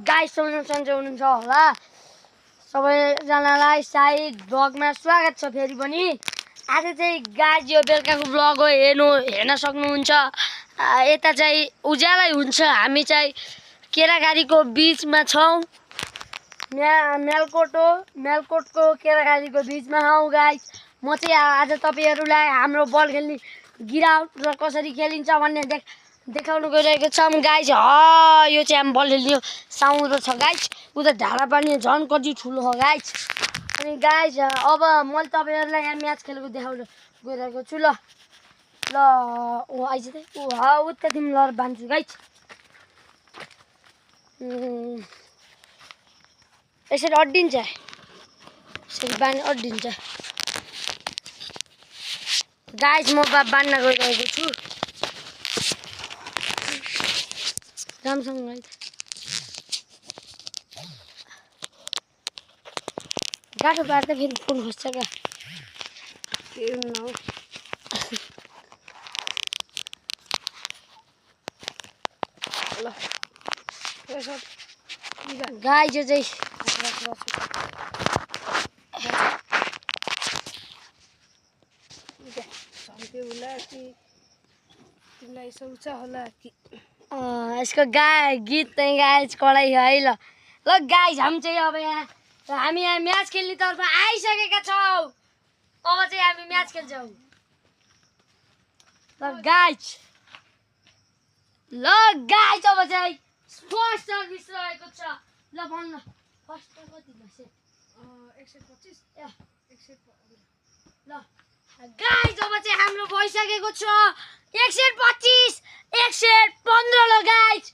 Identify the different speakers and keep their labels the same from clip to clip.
Speaker 1: Guys सन्चै हुनुहुन्छ होला सबैजनालाई साइड ब्लगमा स्वागत छ फेरि पनि। आज चाहिँ गाइस यो बेलुकाको ब्लग हो, हेर्न सक्नुहुन्छ। यता चाहिँ उज्यालै हुन्छ, हामी चाहिँ केरागारीको बिचमा छौँ। मेलकोटको केरागारीको बिचमा हौ गाइस। म चाहिँ आज तपाईहरुलाई हाम्रो बल खेल्ने गिराउट र कसरी खेलिन्छ भन्ने देखाउन गइरहेको छौँ गाइस। यो चाहिँ हामी बल खेल्ने साउरो छ गाइस। उता ढाडा पानी झन् कति ठुलो हो गाइस। अनि गाइस अब मैले तपाईहरुलाई यहाँ म्याच खेलेको देखाउन गइरहेको छु। ल आइज उता तिमीलाई बान्छु गाइस। यसरी अड्डिन्छ, यसरी बानी अड्डिन्छ गाइस। म बान्न गइरहेको छु राम्रोसँग गाइस। गाठो बार्दा फेरि फोन खोज्छ क्या। गाइस यो चाहिँ यसको गीत चाहिँ गाइस कडाइ है। ल गाइस हामी चाहिँ अब हामी यहाँ म्याच खेल्ने तर्फ आइसकेका छौँ। अब चाहिँ हामी म्याच खेल्छौँ। ल गाइस अब चाहिँ फर्स्ट सर्भिस रहेको छ। ल भन्न फर्स्ट कति लाग्छ? 125। ल गाइस अब चाहिँ हाम्रो भइसकेको छ 125 115। ल गाइस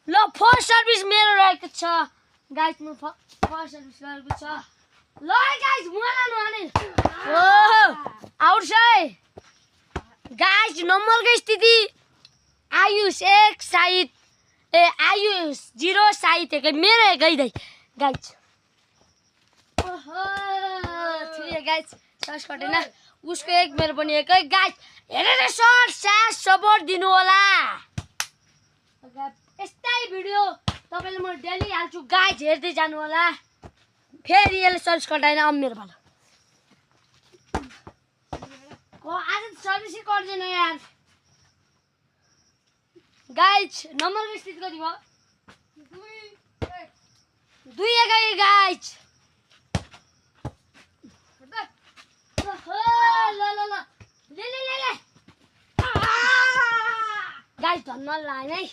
Speaker 1: ल फर्स्ट सर्भिस मेरो रहेको छ गाइस। म फर्स्ट सर्भिस गरेको छ। ल गाइस मलाई नहाने आउट छ गाइस। नम्बरको स्थिति आयुष 1 साइड आयुष 0 साइड 1 मेरो एकै गाइस। ठीक गाइस सर्च कटेन उसको 1 मेरो पनि एकै गाइस। हेरेर सर्ट सपोर्ट दिनु होला। यस्तै भिडियो तपाईले म डेली हाल्छु गाइस, हेर्दै जानु होला। फेरि यसले सर्च कटाएन अब मेरो पालो। आज सर्भिसै गर्दैन यार गाइस। नम्बरको स्थिति कति भयो? 2-1 गाइस। ल गाइस धन्यवाद लाग्यो है।